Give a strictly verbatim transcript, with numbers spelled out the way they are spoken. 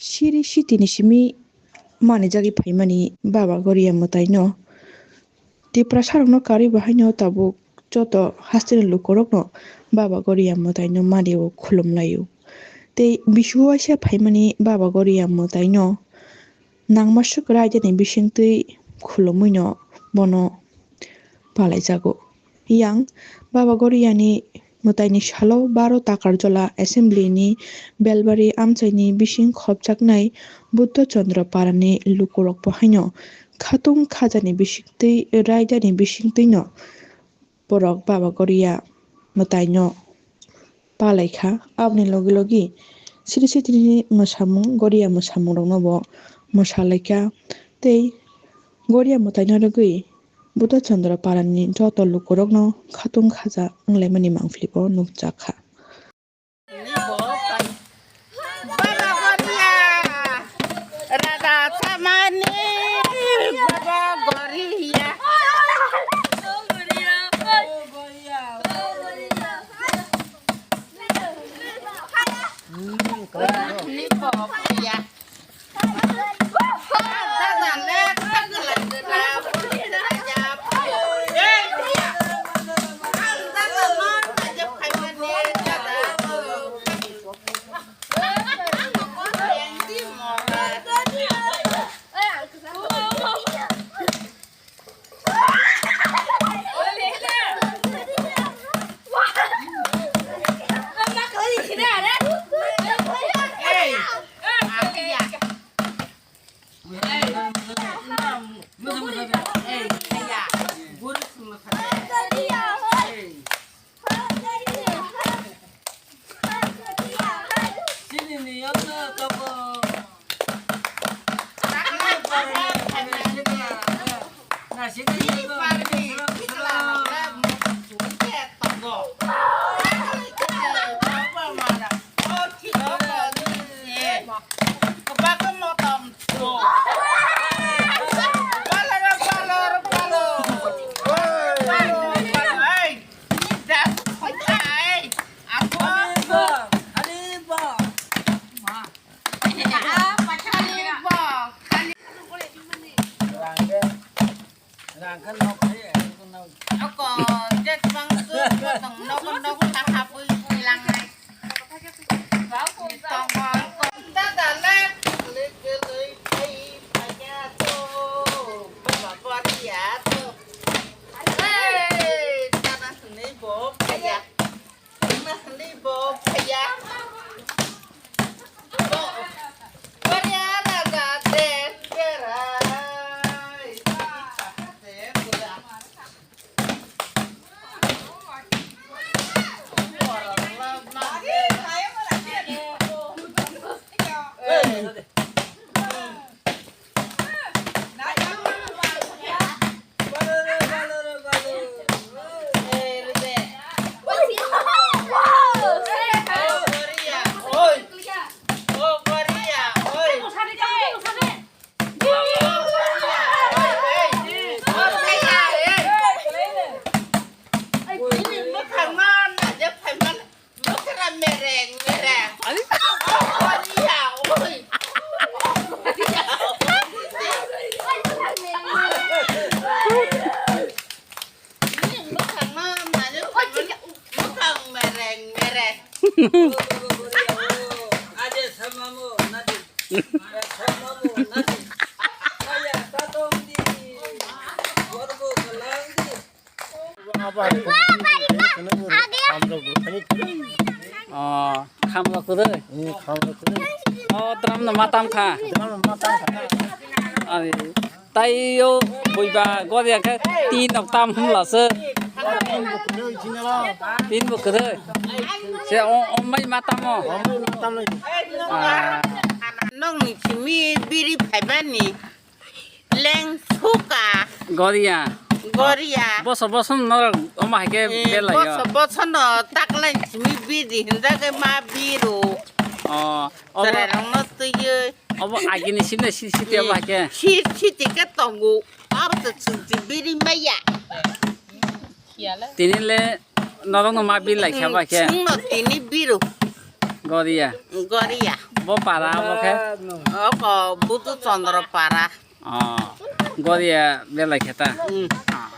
Siri sitini simi manijagwi phaimani Baba Goria mwtaino Tiprasarokno karwi bahaino tabuk joto hasteni lukurokno Baba Goria mwtaino manio khulumlaio. Tei bisingo waisa phaimani Baba Goria mwtaino nangmaswk raidani bisingtwi khulumwino bono palaijago. Yang Baba Goriani mwtaini salo baro Takarjola Assembly ni Belbari amchaini bising khopjaknai Buddha Chandra Parani lukurokbo haino khatung khajani bisingtwi raidani bisingtwino borok Baba Goria mwtaino palaikha. Aboni logi logi siri sitini mwsamung Goria mwsamungrokno bo mwsalaikha tei Goria mwtaino rwgwi Buddha Chandra Parani joto lukurokno khatung khaja wnglaimani mangpili bo nukjakha. Raja Samani Baba Goria. Ni Baba Goria. Ako, je bang tu, ko tong nogo nogo ta hapui puilang nai. Tong ko, dada le, le, le, le, le, paya to, baba bariya to. Hey, dada sini bo paya. Oh, khamrok kwrwi. Hmm, khamrok kwrwi. Oh, drum no matam kha. Drum no matam kha. Ani, tai o buiba gori ang khe tin nok tam hum la se. Tin bo kwrwi. Se o, o mai matam o. O mai matam le. Ah. Nokni simi biri phaibani. Leng suka. Goria. Goria. Boso boso norok omo hai khe Eh, belai o. Boso boso no taklai simi biri hinda ke ma biru. Oh, obo Chwrai rok no twiwi. Obo agini simne si siti obo hai khe. Si siti ke tongo. Abo to chwng si biri maya. Tini le norok no ma bil lai kha ba khe. Chwng no tini biru. Goria. Goria. Bo para omo khe? Oko Butu Chandra para. Oh, Goria belai khe ta? Hmm. Ah,